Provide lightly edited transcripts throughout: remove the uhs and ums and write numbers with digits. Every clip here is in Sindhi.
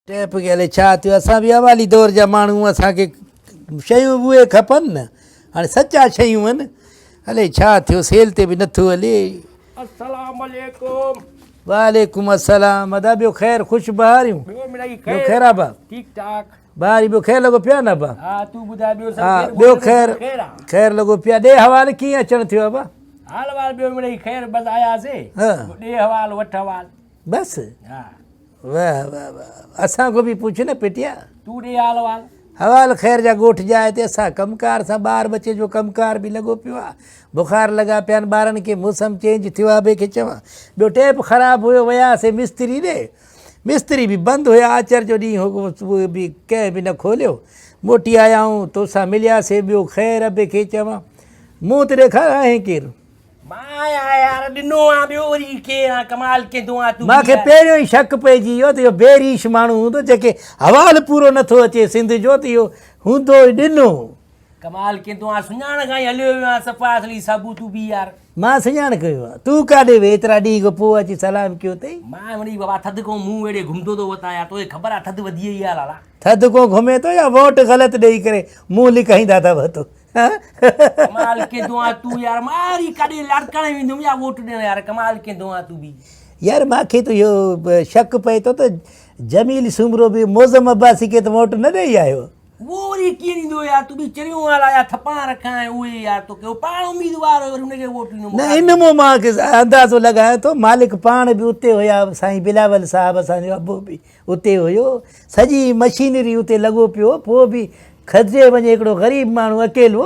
ٽيپ کي الائي ڇا ٿيو اسان به اوائلي دور جا ماڻهو اسان کي شيون به اهي کپن نه هاڻي سچا شيون آهن الائي ڇا ٿيو سيل تي به نٿو هلي. السلام عليڪم. وعليڪم السلام ادا ٻيو خير خوش بهاريون. ٻيو مڙئي خير. ٻيو خير ابا. ٺيڪ ٺاڪ. بهاري ٻيو خير لڳو پيو نه ابا. ها تون ٻڌاء ٻيو سڀ خير. ٻيو خير خير لڳو پيو ڏي حوال ڪيئن اچڻ ٿيو ابا. حال وال ٻيو مڙئي خير بس آياسي ڏي حوال وٺ حوال. بس. ها. واه واه واه اسان کان به پڇ نه پٽيا. تون ڏي حال احوال. حوال خير جا ڳوٺ جا هتي اسان ڪم ڪار سان ٻار ٻچي جو ڪم ڪار به لڳو پيو آ بخار لڳا پيا آهن ٻارن کي موسم چينج ٿيو آ ٻئي کي چوان ٻيو ٽيپ خراب هيو وياسي مستري ڏي مستري به بند هيا آچر جو ڏينهن هو اهي به ڪنهن به نه کوليو موٽي آيا آهيون توسان ملياسي ٻيو خير ابي کي چوان منهن ته ڏيکار آهين ڪير. مان آهيان يار ڏنو آ ٻيو وري ڪير آ ڪمال ڪيندو آ تون مان کي پهريون ئي شڪ پئجي ويو ته اهو بي ريش ماڻهو هوندو جيڪي حوال پورو نٿو اچي سنڌ جو ته اهو هوندو ئي ڏنو. ڪمال ڪيندو آ سڃاڻ کان ئي هليو ويو آ صفا اصلي صابو تون به يار. مان سڃاڻ ڪيو آ تون ڪاڏي وئي ايترا ڏينهن کان پوء اچي سلام ڪيو اٿئي. مان وري بابا ٿڌ کان منهن اهڙي گهمندو ٿو وتان يار توکي خبر آ ٿڌ وڌي وئي آ لالا. ٿڌ کان گهمين ٿو يا ووٽ غلط ڏئي ڪري منهن لڪائيندا ٿا وتو. ڪمال ڪيندو آن تون يار مان وري ڪاڏي لاڙڪاڻي ويندم يا ووٽ ڏيڻ يار ڪمال ڪيندو آن تون به. يار مان کي ته اهو شڪ پئي ٿو ته جميل سومرو به معظم عباسي کي ته ووٽ نه ڏئي آيو. اهو وري ڪيئن ڏيندو يار تون به چريو آن لايا ٿپان رکان ۽ اهي يار توکي اهو پاڻ اميدوار هيو وري ان کي ووٽ ڏيندو نه ان مون مان کي اندازو لڳايان ٿو مالڪ پاڻ به اتي هيا سائين بلاول صاحب اسان جو ابو به اتي هيو، سڄي مشينري اتي لڳو پيو هو، پوء به کسجي وڃي هڪڙو غريب ماڻهو اڪيلو،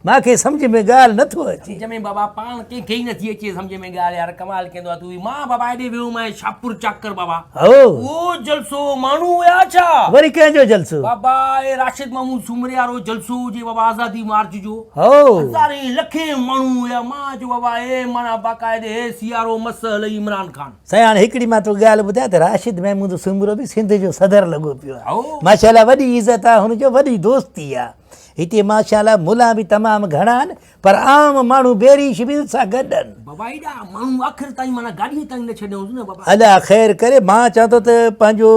مان کي سمجهه ۾ ڳالهه نه ٿو اچي. سمجهه ۾ بابا پاڻ ڪنهن کي ئي نه ٿي اچي سمجهه ۾ ڳالهه يار ڪمال ڪندو آ تون به مان بابا هيڏي ويو مانء شاهپور چاڪر بابا هو. اهو جلسو ماڻهو هيا ڇا؟ وري ڪنهن جو جلسو؟ بابا اي راشد محمود سومري وارو جلسو هجي بابا آزادي مارچ جو هو. هزارين لکين ماڻهو هيا مان چيو بابا اي معنيٰ باقاعدي هي سيارو مس هلئي عمران خان. سائين هاڻي هڪڙي مان توکي ڳالهه ٻڌايان ته راشد محمود سومرو به سنڌ جو صدر لڳو پيو آهي ماشاء الله وڏي عزت آهي هن جو وڏي دوستي آهي هتي ماشاء الله ملان به تمام گهڻا آهن پر عام ماڻهو بيريش به ان سان گڏ آهن. بابا ايڏا ماڻهو آخر تائين معنيٰ گاڏيء تائين نه ڇڏيائونس نه بابا. الله خير ڪري مان چوان ٿو ته پنهنجو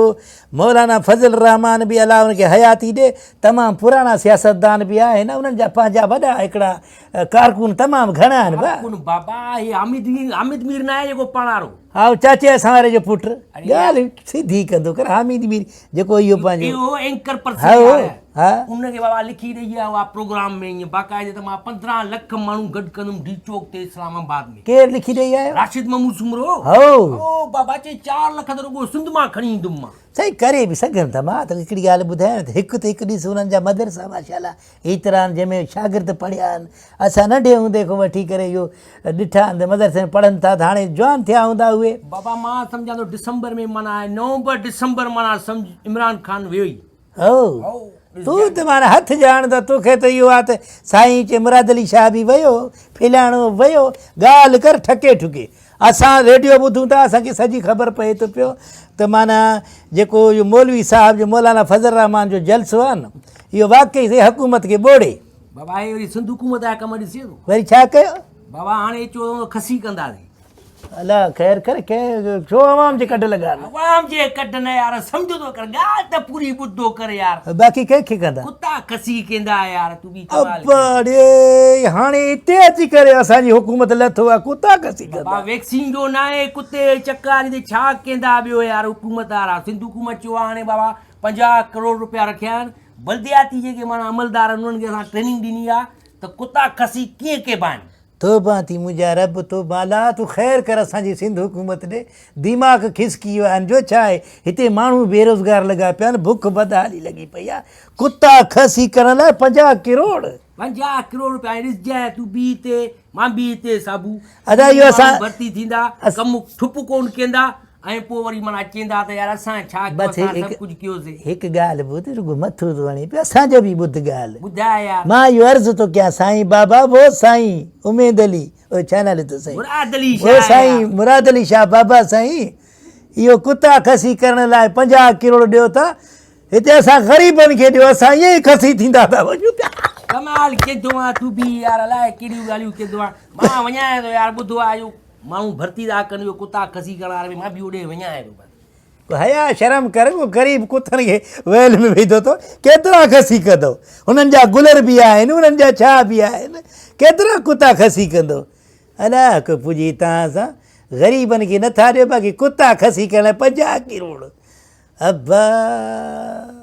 مولانا فضل الرحمان به الله ان کي حياتي ڏي تمام پراڻا سياستدان به آهن انهن جا پنهنجا وڏا هڪڙا ڪارڪن تمام گهڻا آهن ڀاء. ڪارڪن بابا هي حامد مير حامد مير ناهي جيڪو پاڻارو. ها چاچي اسان واري جو پٽ ڳالهه سڌي ڪندو ڪر حامد مير جيڪو اهو پنهنجو اهو اينڪر پرسن يار ها ان کي بابا لکي ڏئي آيو آ پروگرام ۾ ائين باقاعده ته مان 15 لک ماڻهو گڏ ڪندم ڊي چوڪ تي اسلام آباد ۾ ڪير لکي ڏئي آيو راشد محمود سومرو هو او بابا چي 4 لک ته رڳو سنڌ مان کڻي ايندم مان سائين ڪري به سگهن ٿا مان ته هڪڙي ڳالهه ٻڌايان ته هڪ ته هڪ ڏس انهن جا مدرسا ماشاءالله ايترا آهن جنهن ۾ شاگرد پڙهيا آهن اسان ننڍي هوندي کان وٺي ڪري اهو ڏٺا آهن ته مدرسي ۾ پڙهن ٿا ته هاڻي جوان ٿيا هوندا اهي. بابا مان سمجهان ٿو ڊسمبر ۾ معنيٰ آهي نومبر ڊسمبر معنيٰ سمجهه عمران خان ويو ئي. هو تون ته معنيٰ هٿ ڄاڻ ته توکي ته اهو آهي ته سائين چي مراد علي شاهه به ويو فلاڻو ويو ڳالهه ڪر ٺڪي ٺڪي اسان ريڊيو ٻڌون ٿا اسان کي سڄي خبر پئي ٿو پيو ته معنيٰ جيڪو اهو مولوي صاحب جو مولانا فضل الرحمان جو جلسو آهي نه اهو واقعي سائين حڪومت کي ٻوڙي. بابا هي وري سنڌ حڪومت جا ڪم ڏسي ٿو. وري ڇا ڪيو؟ بابا هاڻي چيو کسي ڪنداسين. الله خير ڪري ڪنهن ڇو عوام جي ڪڍ لڳا آهن. عوام جي ڪڍ نه يار سمجهه ٿو ڪر ڳالهه ته پوري ٻڌو ڪر يار. باقي ڪنهن کي ڪندا. ڪتا کسي ڪيندا يار تون به ڪمال ابا ڙي هاڻي اتي اچي ڪري اسان جي حڪومت لٿو آ ڪتا کسي ڪندا. بابا ويڪسين جو ناهي ڪتي چڪاري تي ڇا ڪيندا ٻيو يار حڪومت وارا سنڌ حڪومت چيو آ هاڻي بابا 50 ڪروڙ روپيا رکيا آهن بلدياتي جيڪي معنيٰ عملدار آهن انهن کي اسان ٽريننگ ڏني آ ته ڪتا کسي ڪيئن ڪيبا آهن. توبه ٿي منهنجا رب توبه الله تون خير ڪر اسان جي سنڌ حڪومت ڏي ديماغ کسڪي ويو آهن جو ڇا آهي هتي ماڻهو بيروزگار لڳا پيا آهن بک بدحالي لڳي پئي آهي ڪتا کسي ڪرڻ لاء 50 ڪروڙ. 50 ڪروڙ روپيا ۽ ڏسجانء تون به هتي مان به هتي صابو ادا اهو اسان ڀرتي ٿيندا ڪم ٺپ ڪون ڪيندا ۽ پوء وري معنيٰ چيندا ته يار اسان ڇا ڪيو بس اسان سڀ ڪجهه ڪيوسي. هڪ ڳالهه ٻڌ رڳو مٿو ٿو هڻي پيو اسان جو به ٻڌ ڳالهه. ٻڌاء يار. مان اهو عرض ٿو ڪيان سائين بابا وو سائين اميد علي او ڇا نالي اٿس سائين مراد علي وو شاهه سائين يار. مراد علي شاهه بابا سائين اهو ڪتا کسي ڪرڻ لاء 50 ڪروڙ ڏيو ٿا هتي اسان غريبن کي ڏيو اسان ائين ئي کسي ٿيندا ٿا وڃون پيا. ڪمال ڪيندو آن تون به يار الائي ڪهڙيون ڳالهيون ڪيندو آن مان وڃان ٿو يار ٻڌو آ اهو ماڻهو ڀرتي ٿا ڪن اهو ڪتا کسي ڪرڻ واري ۾ مان به اوڏي وڃان ٿو بس. ڪو حيا شرم ڪر ڪو غريب ڪتن کي ويل ۾ ويندو ٿو ڪيترا کسي ڪندو هنن جا گلر به آهن انهن جا ڇا به آهن ڪيترا ڪتا کسي ڪندو الا ڪو پڄي تان سان غريبن کي نٿا ڏيو باقي ڪتا کسي ڪرڻ لاء 50 ڪروڙ ابا.